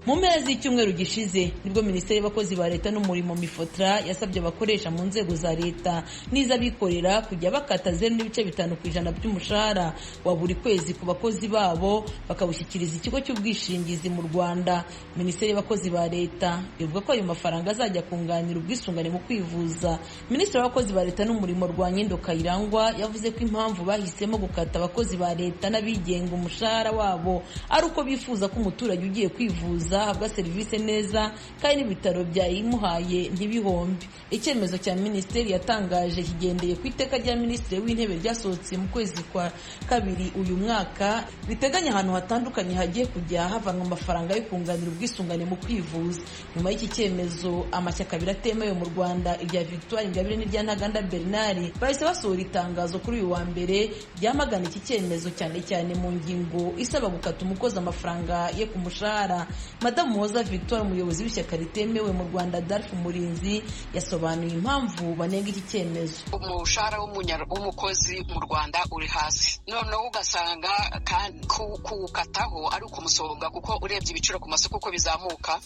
Mu mpera z'icyumweru gishize nibwo Minisiteri y'Abakozi ba Leta n'Umurimo, MIFOTRA, yasabye abakoresha mu nzego za leta n'iz'abikorera kujya bakata 0.5% by'umushahara wa buri kwezi ku bakozi babo, bakawushyikiriza Ikigo cy'Ubwishingizi mu Rwanda. Minisiteri y'Abakozi ba Leta ivuga ko ayo mafaranga azajya kunganira ubwisungane mu kwivuza. Minisitiri w'Abakozi ba Leta n'Umurimo, Rwanyindo Kayirangwa, yavuze ko impamvu bahisemo gukata abakozi ba leta n'abigenga umushahara wabo ari uko bifuza ko umuturage ugiye kwivuza ahabwa serivisi neza, kandi n'ibitaro byayimuhaye ntibihombe. Icyemezo cya minisiteri yatangaje kigendeye ku iteka rya Minisitiri w'Intebe ryasohotse mu kwezi kwa kabiri uyu mwaka, riteganya ahantu hatandukanye hagiye kujya havanwa amafaranga yo kunganira ubwisungane mu kwivuza. Nyuma y'iki cyemezo, amashyaka abiri atemewe mu Rwanda, irya Victoire Ingabire n'irya Ntaganda Bernard, bahise basohora itangazo kuri uyu wa mbere ryamagana iki cyemezo, cyane cyane mu ngingo isaba gukata umukozi amafaranga ye ku mushahara. Madamu Muhoza Victoire, umuyobozi w'ishyaka ritemewe mu Rwanda DALF Umurinzi, yasobanuye impamvu banenga iki cyemezo. Umushahara w'umukozi mu Rwanda uri hasi, noneho ugasanga kuwukataho ari ukumusonga, kuko urebye ibiciro ku masoko uko bizamuka,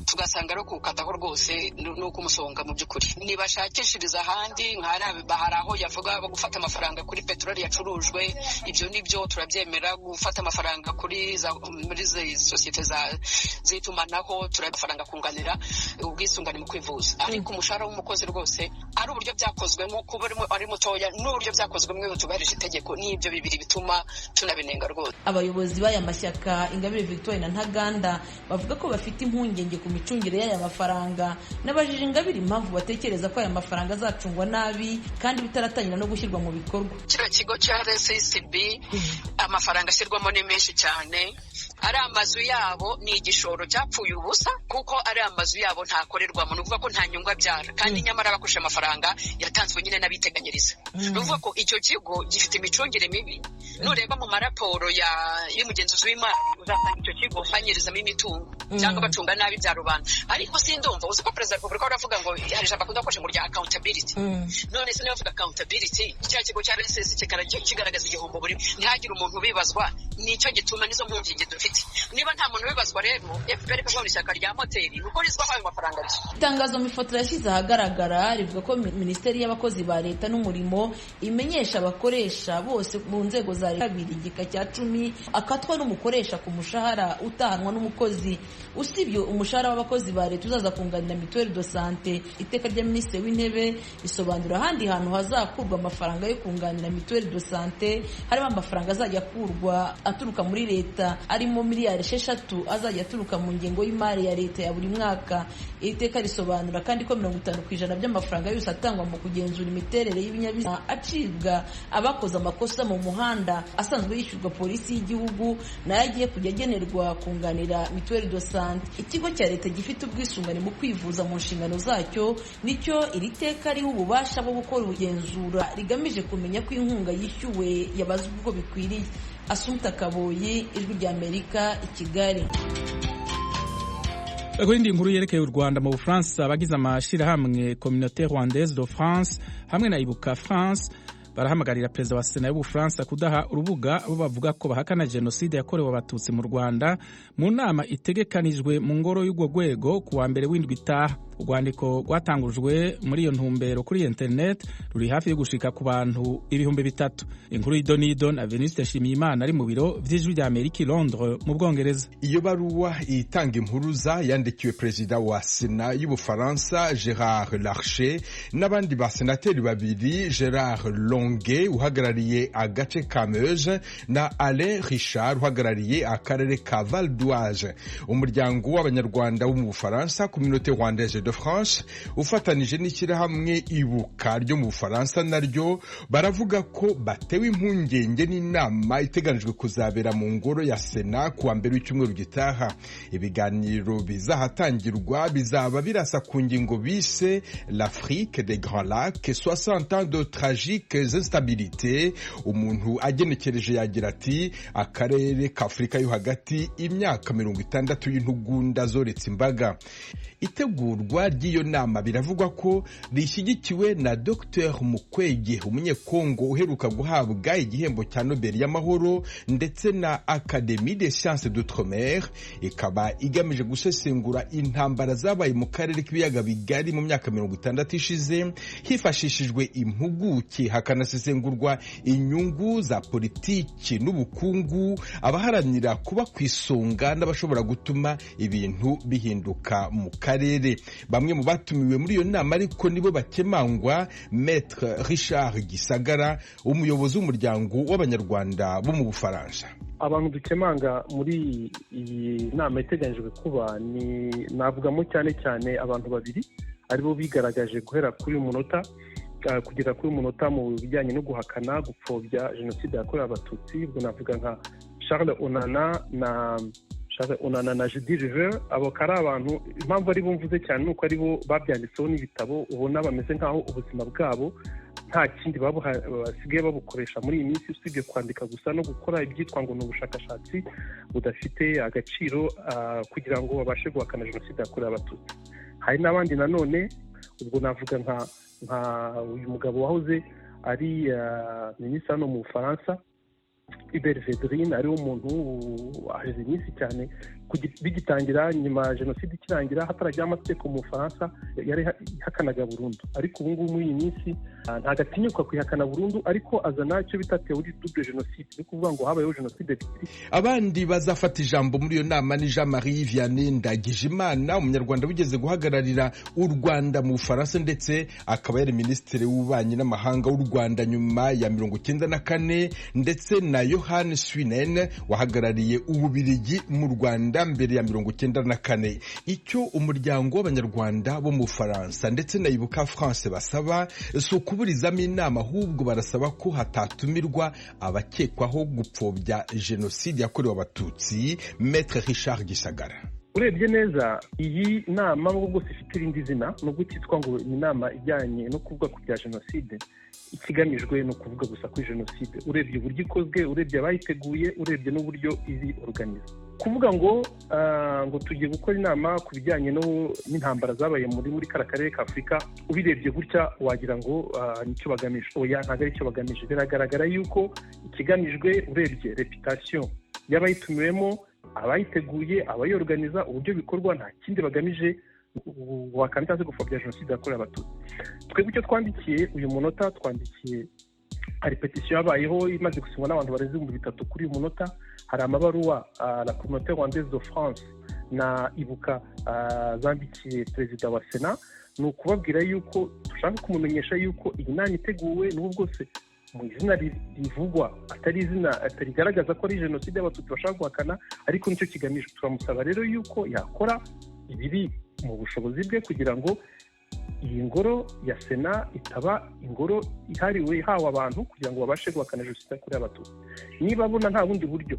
tugasanga ari kuwukataho rwose ni ukumusonga. Mu by'ukuri nibashakishiriza ahandi, hari aho yavuga gufata amafaranga kuri peteroli yacurujwe, ibyo nibyo turabyemera. Gufata amafaranga kuri muri sosiyete z'itumanaho, amafaranga kunganira ubwisungane mu kwivuza. Ariko umushahara w'umukozi rwose, ari uburyo byakozwemo kuba ari mutoya n'uburyo byakozwemo butubahirije itegeko, n'ibyo bibiri bituma tunabinenga rwose. Abayobozi b'aya mashyaka, Ingabire Victoire na Ntaganda, bavuga ko bafite impungenge ku micungire y'aya mafaranga. Nabajije Ingabire impamvu batekereza ko aya mafaranga azacungwa nabi kandi bitaratangira no gushyirwa mu bikorwa. Kiriya kigo cya RSSB, amafaranga ashyirwamo ni menshi cyane. Ari amazu yabo ni igishoro cyapfuye ubusa, kuko ari amazu yabo ntakorerwamo, ni ukuvuga ko nta nyungu abyara, kandi nyamara bakoresha amafaranga yatanzwe nyine n'abiteganyiriza. Ni ukuvuga ko icyo kigo gifite imicungire mibi. Nureba mu maraporo y'umugenzuzi w'imari, uzasanga icyo kigo banyirizamo imitungo cyangwa bacunga nabi bya rubanda. Ariko sindumva, uzi ko Perezida wa Repubulika aravuga ngo hari ijambo akunda gukoresha ngo rya accountability. None se niba bavuga accountability, cya kigo cya RSS kigaragaza igihombo buri, ntihagire umuntu ubibazwa? Nicyo gituma nizo mpungenge dufite. Niba nta muntu ubibazwa rero, FPR ikavuga ishyaka rya moteri nuko rizwaho ayo mafaranga. Itangazo MIFOTRA yashyize ahagaragara rivuga ko Minisiteri y'Abakozi ba Leta n'Umurimo imenyesha abakoresha bose mu nzego za leta 2 igika cya 10 akatwa n'umukoresha ku mushahara utahanwa n'umukozi. Usibye umushahara w'abakozi ba leta uzaza kunganira mutuelle de santé, iteka rya Minisitiri w'Intebe risobanura ahandi hantu hazakurwa amafaranga yo kunganira mutuelle de santé. Harimo amafaranga azajya akurwa aturuka muri leta, arimo miliyari 6 azajya aturuka mu ngengo y'imari ya leta ya buri mwaka. Iri teka risobanura kandi ko 50% by'amafaranga yose atangwa mu kugenzura imiterere y'ibinyabiziga acibwa abakoze amakosa mu muhanda, asanzwe yishyurwa Polisi y'Igihugu, nayo agiye kujya agenerwa kunganira mutuelle de santé. Ikigo cya leta gifite ubwisungane mu kwivuza mu nshingano zacyo nicyo iri teka riha ububasha bwo gukora ubugenzura rigamije kumenya ko inkunga yishyuwe yabazwe uko bikwiriye. Asumta Kaboyi, Ijwi ry'Amerika, i Kigali. Kuri inkuru yerekeye u Rwanda, mu Bufaransa abagize amashirahamwe Communauté Rwandaise de France hamwe na Ibuka France barahamagarira perezida wa Sena y'Ubufaransa kudaha urubuga abo bavuga ko bahakana jenoside yakorewe Abatutsi mu Rwanda mu nama itegekanijwe mu ngoro y'urwo rwego ku wa mbere w'indwi itaha. Urwandiko rwatangujwe muri iyo ntumbero kuri internet ruri hafi yo gushika ku bantu 3000. Inkuru y'idonido na Venuste Nshimiyimana ari mu biro vy'Ijwi rya Amerika i Londres mu Bwongereza. Iyo baruwa itanga impuruza yandikiwe perezida wa Sena y'Ubufaransa Gerard Larcher n'abandi basenateri babiri, Gerard Longuet uhagarariye agace ka Meuse na Alain Richard uhagarariye akarere ka Val d'Oise. Umuryango w'Abanyarwanda bo mu Bufaransa, Communauté Rwandaise de France, ufatanije n'ishyirahamwe Ibuka ryo mu Bufaransa, naryo baravuga ko batewe impungenge n'inama iteganijwe kuzabera mu ngoro ya Sena kuwa mbere w'icyumweru gitaha. Ibiganiro bizahatangirwa bizaba birasa ku ngingo bise "L'Afrique des Grands Lacs, 60 ans de tragiques instabilités". Umuntu agenekereje yagira ati: "Akarere k'Afurika yo hagati, imyaka 60 y'intugunda zoretse imbaga." Itegurwa Itegurwa ry'iyo nama biravugwa ko rishyigikiwe na Dr Mukwege, umunyekongo uheruka guhabwa igihembo cya Nobel y'amahoro, ndetse na Académie des Sciences d'Outre-mer, ikaba igamije gusesengura intambara zabaye mu karere k'ibiyaga bigari mu myaka 60 ishize, hifashishijwe impuguke, hakanasesengurwa inyungu za politiki n'ubukungu, abaharanira kuba ku isonga n'abashobora gutuma ibintu bihinduka mu karere. Bamwe mu batumiwe muri iyo nama ariko nibo bakemangwa. Maître Richard Gisagara, umuyobozi w'umuryango w'Abanyarwanda bo mu Bufaransa. Abantu dukemanga muri iyi nama iteganyijwe kuba ni, navugamo cyane cyane abantu babiri aribo bigaragaje guhera kuri uyu munota kugera kuri uyu munota mu bijyanye no guhakana, gupfobya jenoside yakorewe Abatutsi. Ubwo navuga nka Charles Onana na Judi Rever. Abo akaba ari abantu, impamvu ari bo mvuze cyane ni uko ari bo babyanditseho n'ibitabo, ubona bameze nk'aho ubuzima bwabo nta kindi basigaye babukoresha muri iyi minsi usibye kwandika gusa no gukora ibyitwa ngo ni ubushakashatsi budafite agaciro kugira ngo babashe guhakana jenoside yakorewe Abatutsi. Hari n'abandi nanone, ubwo navuga nka uyu mugabo wahoze ari minisitiri hano mu Bufaransa, Hubert Védrine, ariwo muntu hashize iminsi cyane bigitangira, nyuma ya jenoside ikirangira, hatarajyaho amategeko mu Bufaransa, yari ihakanaga burundu. Ariko ubu ngubu muri iyi minsi ntabwo atinyuka kuyihakana burundu, ariko azana icyo bita théorie double génocide, ni ukuvuga ngo habayeho jenoside ebyiri. Abandi bazafata ijambo muri iyo nama ni Jean Marie Vianney Ndagijimana, Umunyarwanda wigeze guhagararira u Rwanda mu Bufaransa, ndetse akaba yari minisitiri w'ububanyi n'amahanga w'u Rwanda nyuma ya 94, ndetse na Johan Swinnen wahagarariye Ububirigi mu Rwanda mbere ya 94. Icyo umuryango w'Abanyarwanda bo mu Bufaransa ndetse na Ibuka France basaba si ukuburizamo inama, ahubwo barasaba ko hatatumirwa abakekwaho gupfobya jenoside yakorewe Abatutsi. Maître Richard Gisagara. Urebye neza iyi nama, nubwo bwose ifite irindi zina, nubwo cyitwa ngo ni inama ijyanye no kuvuga ku bya jenoside, ikigamijwe ni ukuvuga gusa kuri jenoside. Urebye uburyo ikozwe, urebye abayiteguye, urebye n'uburyo iri organisé, kuvuga ngo tugiye gukora inama ku bijyanye n'intambara zabaye muri kara karere ka Afurika, ubirebye gutya wagira ngo nicyo bagamije. Oya, ntabwo ari cyo bagamije. Biragaragara yuko ikigamijwe, urebye réputation y'abayitumiwemo, abayiteguye, abayorganiza, uburyo bikorwa, nta kindi bagamije guhakana cyangwa se gupfobya jenoside yakorewe Abatutsi. Twebwe icyo twandikiye uyu munota, twandikiye, hari pétition yabayeho imaze gusinywa n'abantu barenze 3000 kuri uyu munota. Hari amabaruwa la Communauté rwandaise de France na Ibuka zambikiye perezida wa Sena. Ni ukubabwira yuko dushaka kumumenyesha yuko iyi nama iteguwe, n'ubu bwose mu izina rivugwa atari izina rigaragaza ko ari jenoside y'Abatutsi bashaka guhakana, ariko nicyo kigamijwe. Turamusaba rero yuko yakora ibiri mu bushobozi bwe kugira ngo iyi ngoro ya Sena itaba ingoro ihariwe, ihawe abantu kugira ngo babashe guhakana jenoside yakorewe Abatutsi. Niba abona nta bundi buryo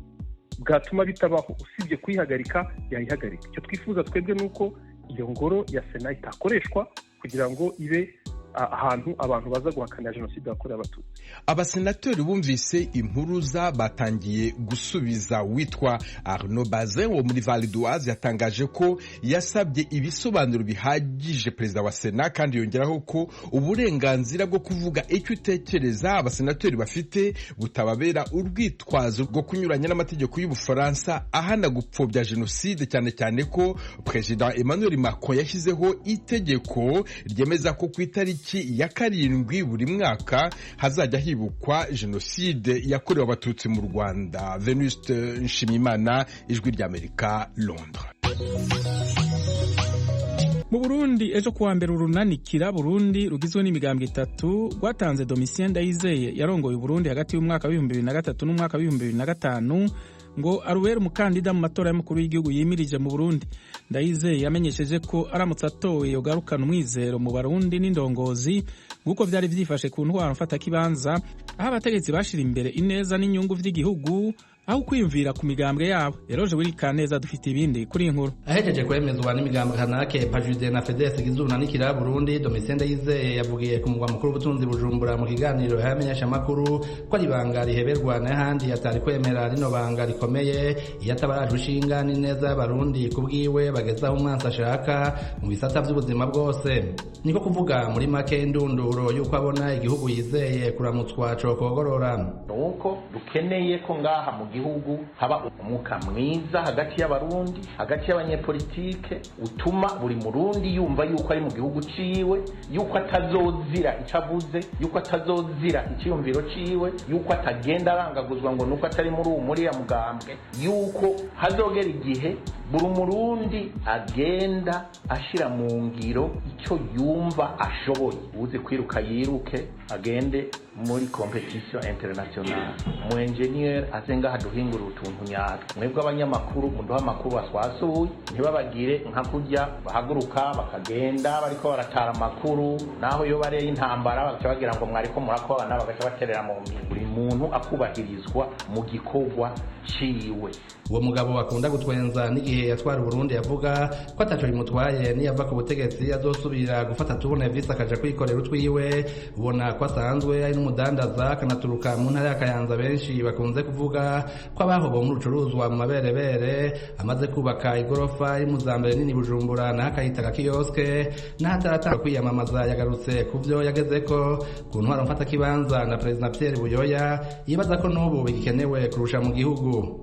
bwatuma bitabaho usibye kuyihagarika, yayihagarika. Icyo twifuza twebwe ni uko iyo ngoro ya Sena itakoreshwa kugira ngo ibe ahantu abantu baza guhakana jenoside yakorewe Abatutsi. Abasenateri bumvise impuruza batangiye gusubiza. Witwa Arnaud Bazin wo muri Val d'Oise yatangaje ko yasabye ibisobanuro bihagije perezida wa Sena, kandi yongeraho ko uburenganzira bwo kuvuga icyo utekereza abasenateri bafite butababera urwitwazo rwo kunyuranya n'amategeko y'Ubufaransa ahana gupfobya jenoside, cyane cyane ko Perezida Emmanuel Macron yashyizeho itegeko ryemeza ko ku itariki ya 7 buri mwaka hazajya hibukwa jenoside yakorewe Abatutsi mu Rwanda. Venuste Nshimiyimana, Ijwi ry'Amerika, Londres. Mu Burundi, ejo kuwa mbere, urunanikira Burundi rugizwe n'imigambwe itatu rwatanze Domitien Ndayizeye yarongoye Uburundi hagati y'umwaka wa 2003 n'umwaka wa 2005 ngo arubere umukandida mu matora y'umukuru w'igihugu yimirije mu Burundi. Ndayizeye yamenyesheje ko aramutse atowe yogarukana umwizero mu Barundi n'indongozi nk'uko vyari vyifashe ku ntwaro mfatakibanza, aho abategetsi bashira imbere ineza n'inyungu vy'igihugu. Aho kwiyumvira ku migambwe yabo. Eroje Wirikaneza dufite ibindi kuri iyi nkuru. Ahejeje kwemezwa n'imigambwe kanake Pajude na Fedes Gizunanikira Burundi, Domitien Ndayizeye yavugiye ku mugwa mukuru w'ubutunzi Bujumbura mu kiganiro y'abamenyeshamakuru ko ari ibanga riheberwa n'ahandi atari kwemera rino banga rikomeye iyo atabaraje ushinga n'ineza y'Abarundi kubwiwe bagezaho umwansi ashaka mu bisata by'ubuzima bwose. Niko kuvuga muri make indunduro y'uko abona igihugu yizeye kuramutswa cokogorora. Nuko dukeneye ko ngaha mu gihugu haba umwuka mwiza hagati y'Abarundi, hagati y'abanyepolitike, utuma buri Murundi yumva yuko ari mu gihugu ciwe, yuko atazozira ico avuze, yuko atazozira iciyumviro ciwe, yuko atagenda arangaguzwa ngo nuko atari muri uwo muri ya mugambwe, yuko hazogera igihe buri Murundi agenda ashira mu ngiro icyo yumva ashoboye. Uzi kwiruka yiruke, agende muri competition internationale. Mu engineer aze ngaha duhingura utuntu nyatwo. Mwebwe abanyamakuru muduha amakuru aswasuye, ntibabagire nka kurya bahaguruka bakagenda bariko baratara amakuru, naho iyo bareye intambara bagaca bagira ngo mwariko murakobana, bagaca baterera mu mbiri. Buri muntu akubahirizwa mu gikorwa ciwe. Uwo mugabo akunda gutwenza n'igihe yatwara Burundi yavuga ko ataco bimutwaye niyava ku butegetsi azosubira gufata tubone visi akaja kwikorera utwiwe. Ubona ko asanzwe ari n'umudandaza, akanaturuka mu ntara ya Kayanza benshi bakunze kuvuga ko abahobo mu rucuruzwa mu maberebere. Amaze kubaka igorofa iri mu za mbere nini Bujumbura, naho akayita agakioske, naho ataratanga kwiyamamaza yagarutse ku vyo yagezeko ku ntwaro mfatakibanza na Perezida Pierre Buyoya, yibaza ko n'ubu bigikenewe kurusha mu gihugu.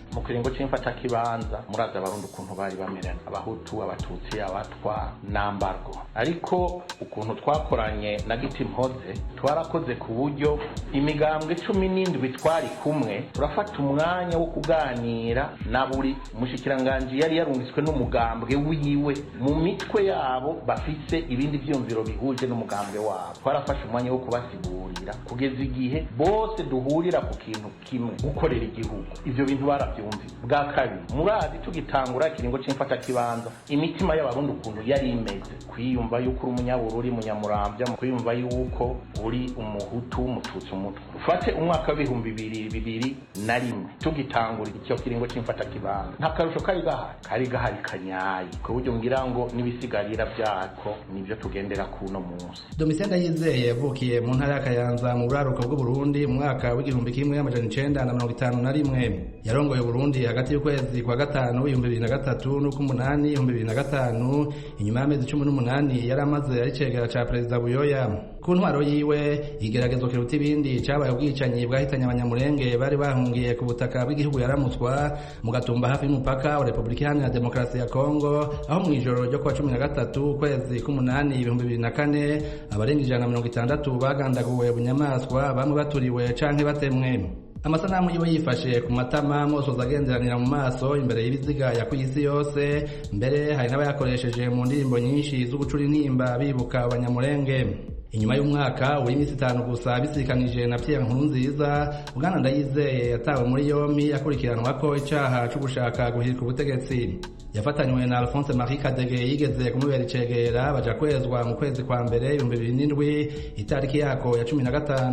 Mu kiringo c'imfatakibanza murazi Abarundi ukuntu bari bamerana, Abahutu, Abatutsi, Abatwa n'ambargo. Ariko ukuntu twakoranye na Giti Mpoze, twarakoze ku buryo imigambwe 17 twari kumwe turafata umwanya wo kuganira na buri mushikiranganji yari yarungitswe n'umugambwe wiwe mu mitwe yabo bafise ibindi vyumviro bihuje n'umugambwe wabo. Twarafashe umwanya wo kubasigurira kugeza igihe bose duhurira ku kintu kimwe, gukorera igihugu. Ivyo bintu baravyumva. Bwa kabiri, murazi tugitangura ikiringo c'imfatakibanza imitima y'Abarundi ukuntu yari imeze, kwiyumva yuko uri Umunyabururi, Munyamuramvya, kwiyumva yuko uri Umuhutu, Umututsi, Umutwa. Ufate umwaka w'2021 tugitangura icyo kiringo c'imfatakibanza, nta karusho kari gahari, kari gahari kanyaye ku buryo ngira ngo n'ibisigarira vyako nivyo tugendera kuno munsi. Domitien Ndayizeye yavukiye mu ntara ya Kayanza mu buraruko bw'Uburundi mu mwaka w'1951. Yarongoye Burundi hagati y'ukwezi kwa gatanu 2003 n'uk'umunani 2005, inyuma y'amezi 18 yari amaze ari cegera ca Perezida Buyoya. Ku ntwaro yiwe igeragezo kiruta ibindi cabaye ubwicanyi bwahitanye Abanyamurenge bari bahungiye ku butaka bw'igihugu yaramutswa mu Gatumba hafi y'umupaka wa Repubulika Iharanira Demokarasi ya Kongo, aho mu ijoro ryo kuwa 13 ukwezi k'umunani 2004 abarenga 160 bagandaguwe bunyamaswa, bamwe baturiwe canke batemwe. Amasanamu yiwe yifashe ku matama mosoza agenderanira mu maso imbere y'ibiziga yakuye isi yose, mbere hari n'abayakoresheje mu ndirimbo nyinshi z'ugucura intimba bibuka Abanyamurenge. Inyuma y'umwaka w'iminsi 5 gusa bisikanije na Pierre Nkurunziza, Bwana Ndayizeye yatawe muri yombi akurikiranwa ko icaha co gushaka guhirika ubutegetsi. Yafatanywe na Alphonse Marie Kadege yigeze kumubera icegera, baja kwezwa mu kwezi kwa mbere 2007 itariki yako ya 15.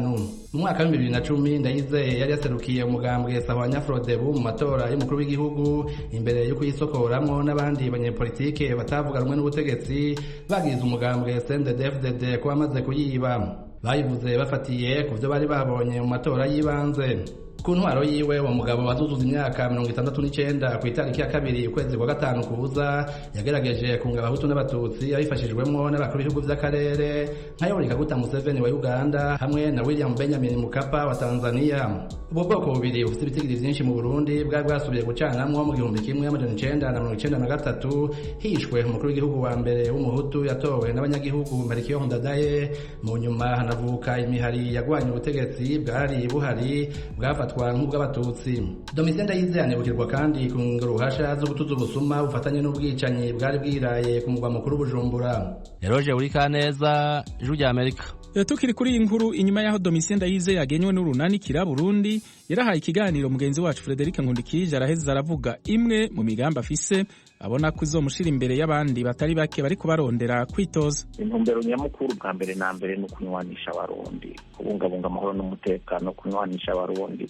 Mu mwaka wa 2010 Ndayizeye yari yaserukiye umugambwe Sahwanya Frodebu mu matora y'umukuru w'igihugu imbere yo kuyisokoramwo n'abandi banyepolitike batavuga rumwe n'ubutegetsi bagize umugambwe CNDD-FDD ko bamaze kuyiba. Bayivuze bafatiye ku vyo bari babonye mu matora y'ibanze. Ku ntwaro yiwe uwo mugabo azuzuza imyaka 69 ku itariki ya 2 ukwezi kwa gatanu kuza, yagerageje kunga Abahutu n'Abatutsi abifashijwemwo n'abakuru b'ibihugu vy'akarere nka Yoweri Kaguta Museveni wa Uganda hamwe na William Benjamin Mkapa wa Tanzania. Ubwo bwoko bubiri bufite ibitigiri vyinshi mu Burundi bwari bwasubiye gucanamwo mu 1993 hishwe umukuru w'igihugu wa mbere w'Umuhutu yatowe n'abanyagihugu Melchior Ndadaye. Mu nyuma hanavuka imihari yagwanye ubutegetsi bwari buhari bwafatwa nk'ubw'Abatutsi. Domitien Ndayizeye anibukirwa kandi ku ruhasha z'ubutuzi, ubusuma bufatanye n'ubwicanyi bwari bwiraye ku mugwa mukuru Bujumbura. Eroje Urikaneza, Ijwi rya Amerika. Tukiri kuri iyi nkuru, inyuma y'aho Domitien Ndayizeye yagenywe n'urunani Burundi, yarahaye ikiganiro mugenzi wacu Frederic Nkundikije, araheza aravuga imwe mu migambi afise abona ko izomushira imbere y'abandi batari bake bariko barondera kwitoza. Intumbero nyamukuru bwa mbere na mbere ni ukunywanisha Abarundi, kubungabunga amahoro n'umutekano, kunywanisha Abarundi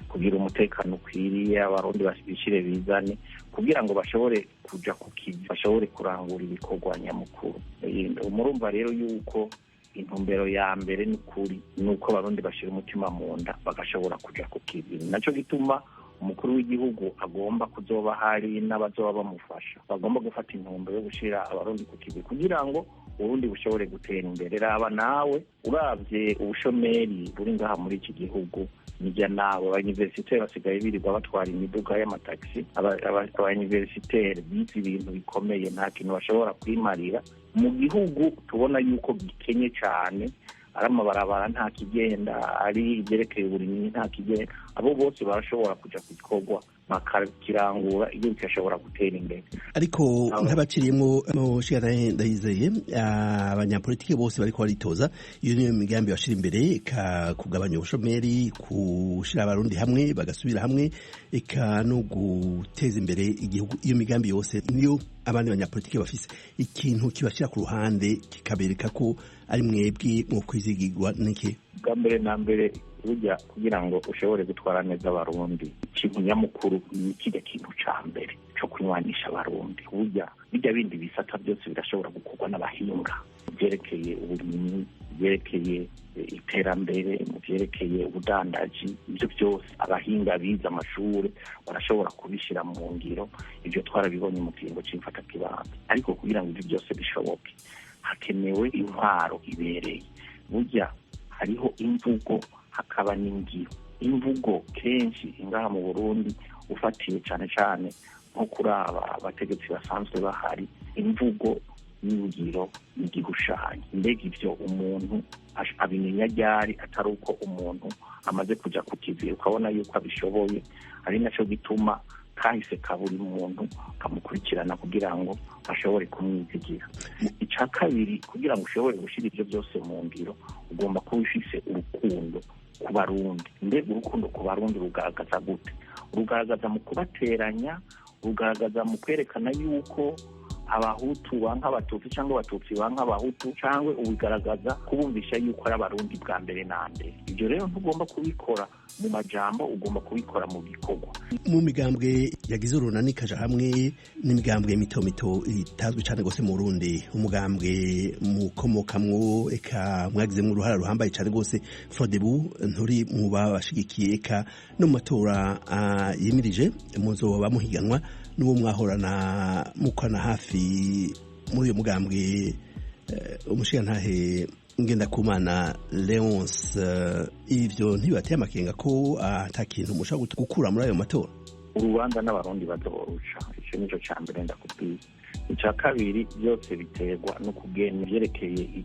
kugira umutekano ukwiriye, Abarundi bishire bizane kugira ngo bashobore kuja ku kivi, bashobore kurangura ibikorwa nyamukuru. Murumva rero yuko intumbero ya mbere n'ukuri nuko Abarundi bashira umutima mu nda bagashobora kuja ku kivi. Naco gituma umukuru w'igihugu agomba kuzoba hari n'abazoba bamufasha, bagomba gufata intumbero yo gushira Abarundi ku kivi kugira ngo Uburundi bushobore gutera imbere. Raba nawe uravye ubushomeri buri ngaha muri iki gihugu, nijya nawe abaniversiteri basigaye birirwa batwara imiduga y'amatagisi. Abaniversiteri bize ibintu bikomeye, nta kintu bashobora kwimarira mu gihugu. Tubona yuko gikenye cane, ari amabarabara nta kigenda, ari ibyerekeye uburimyi nta kigenda. Abo bose barashobora kuja ku gikorwa bakakirangura, iyo bigashobora gutera imbere. Ariko nk'abaciriyemwo mushikana Ndayizeye, abanyapolitike bose bariko baritoza, iyo niyo migambi bashira imbere, eka kugabanya ubushomeri, gushira Abarundi hamwe bagasubira hamwe, eka no guteza imbere igihugu. Iyo migambi yose niyo abandi banyapolitike bafise. Ikintu kibashira ku ruhande kikabereka ko ari mwebwe mu kwizigirwa niki? Bwa mbere na mbere, burya kugira ngo ushobore gutwara neza Abarundi, ikintu nyamukuru ni kirya kintu ca mbere co kunywanisha Abarundi. Burya bijya bindi bisata byose birashobora gukorwa n'abahinga mu vyerekeye uburimyi, mu vyerekeye iterambere, mu vyerekeye ubudandaji, ivyo byose abahinga bize amashure barashobora kubishira mu ngiro. Ivyo twarabibonye mu kiringo c'imfatakibanza. Ariko kugira ngo ivyo byose bishoboke, hakenewe intwaro ibereye. Burya hariho imvugo hakaba n'ingiro. Imvugo kenshi ingaha mu Burundi, ufatiye cane cane nko kuraba abategetsi basanzwe bahari, imvugo n'ingiro n'igihushanyo. Mbega ivyo umuntu abimenya ryari atari uko umuntu amaze kuja ku kivi ukabona yuko abishoboye? Ari naco gituma kahise ka buri muntu kamukurikirana kugira ngo ashobore kumwizigira. Ica kabiri, kugira ngo ushobore gushyira ibyo byose mu ngiro, ugomba kuba ufise urukundo ku Barundi. Mbega urukundo ku Barundi rugaragaza gute? Rugaragaza mu kubateranya, rugaragaza mu kwerekana yuko Abahutu banka Abatutsi cyangwa Abatutsi banka Abahutu, cyangwa ubigaragaza kubumvisha yuko ari Abarundi bwa mbere na mbere. Ibyo rero ntugomba kubikora mu majambo, ugomba kubikora mu bikorwa. Mu migambwe yagize urunani ikaja hamwe n'imigambwe mito mito itazwi cyane rwose mu Burundi, umugambwe mukomokamwo eka mwagizemwo uruhara ruhambaye cyane rwose, Frodebu, nturi mu babashigikiye, eka no mu matora yimirije muzoba muhiganwa n'uwo mwahorana mukorana hafi muri uyu mugambwe, umushigantahe Ngendakumana Leonce. Ivyo ntibibateye amakenga ko ata kintu mushobora gukura muri ayo matora? Urubanza n'Abarundi bazoruca, ico nico ca mbere ndakubwiye. Ica kabiri, byose biterwa no kugena ivyerekeye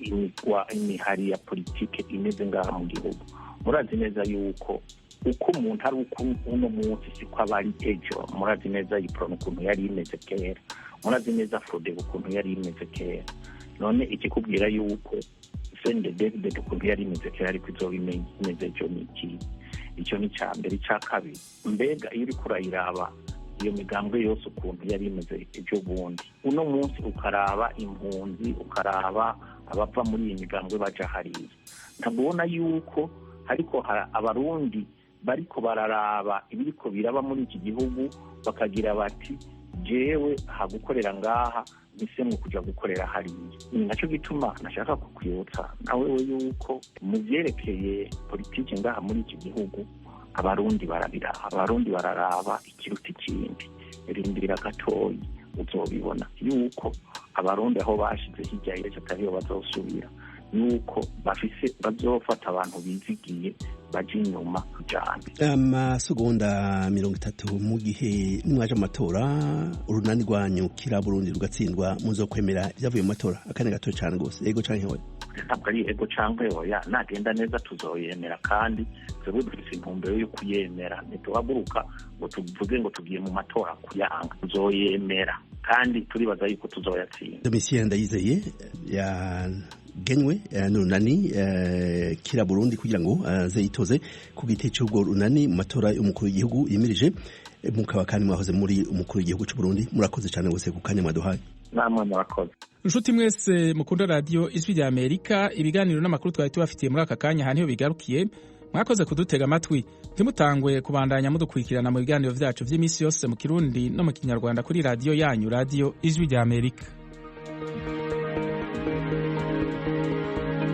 imigwa imihari ya politike imeze ngaha mu gihugu. Murazi neza yuko uko umuntu ari uko uno munsi siko aba ari ejo. Murazi neza Iprona ukuntu yari imeze kera, murazi neza Frodebu ukuntu yari imeze kera. None ikikubwira yuko CNDD-FDD ukuntu yari imeze kera ariko izoba imeze ejo ni iki? Icyo ni icya mbere. Icya kabiri, mbega iyo uriko urayiraba iyo migambwe yose ukuntu yari imeze ejo bundi, uno munsi ukaraba impunzi, ukaraba abava muri iyi migambwe baja hariya, ntabwo ubona yuko ariko Abarundi bariko bararaba ibiriko biraba muri iki gihugu bakagira bati: "Jewe aha gukorera ngaha mpisemo kuja gukorera hariya"? Ni nacyo gituma nashaka kukwibutsa nawe we yuko mu vyerekeye politiki ngaha muri iki gihugu, Abarundi barabiraba, Abarundi bararaba ikiruta ikindi. Rindira gatoyi, uzobibona yuko Abarundi aho bashize hirya y'ejo atariyo bazosubira, yuko bafise bazofata abantu bizigiye baje inyuma cyane. Amasegonda 30. Mu gihe nimwaje mu matora, urunani rwanyu Kira Burundi rugatsindwa, muzokwemera ibyavuye mu matora? Akanya gato cyane rwose, ego canke oya? Ntabwo ari ego canke oya. Nagenda neza tuzoyemera, kandi twebwe dufise intumbero yo kuyemera. Ntituhaguruka ngo tuvuge ngo tugiye mu matora kuyanga. Tuzoyemera kandi turibaza yuko tuzoyatsinda. Domitien Ndayizeye ya Yagenywe n'urunani Kira Burundi kugira ngo aze yitoze ku giti cy'urwo runani mu matora y'umukuru w'igihugu yimirije. Mukaba kandi mwahoze muri umukuru w'igihugu cy'u Burundi. Murakoze cyane gose ku kanya mwaduhaye. Namwe murakoze. Inshuti mwese mukunda radiyo Ijwi rya Amerika, ibiganiro n'amakuru twari tubafitiye muri aka kanya aha niho bigarukiye. Mwakoze kudutega amatwi. Ntimutangwe kubandanya mudukurikirana mu biganiro vyacu vy'iminsi yose mu Kirundi no mu Kinyarwanda kuri radiyo yanyu, Radiyo Ijwi rya Amerika.